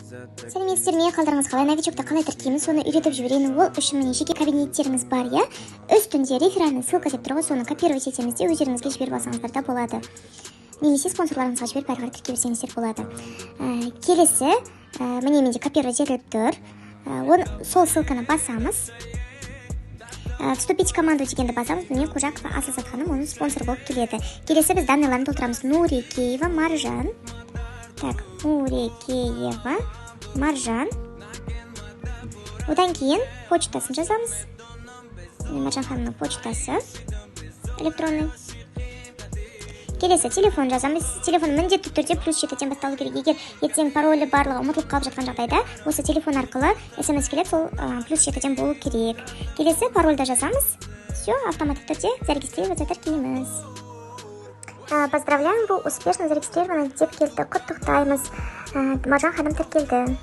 Сәлеметсіздер ме, қалдарыңыз қалай? Новичокты қалай тіркейміз, соны үйретіп жіберейін. Ол үшін, міне, жеке кабинеттеріңіз бар, иә, үстінде «реферальный ссылка» деп тұр ғой, соны копировать етеміз де, өздеріңізге жіберіп алсаңыздар да болады немесе спонсорларыңызға жіберіп, әрі қарай тіркей берсеңіздер болады. Келесі, міне, менде копировать етіліп тұр. Оны, сол ссылканы басамыз, «Вступить в команду» дегенді басамыз. Міне, Қожақова Асылзат ханым, оның спонсор болып келеді. Келесі біз данныйларын толтырамыз. Нурекеева Маржан. Так, Нурекеева Маржан. Одан кейін почтасын жазамыз. Міне, Маржан ханымның почтасы электронный. Келесі телефон жазамыз. Телефон міндетті түрде +7-ден басталу керек. Егер ертең паролі, барлығы ұмытылып қалып жатқан жағдайда, осы телефон арқылы смс келеді, сол +7-ден болу керек. Келесі парольді жазамыз. Все, автоматты түрде зарегистрироваться, тіркейміз. «Поздравляем, вы успешно зарегистрированы» деп келді. Құттықтаймыз. Маржан ханым тіркелді.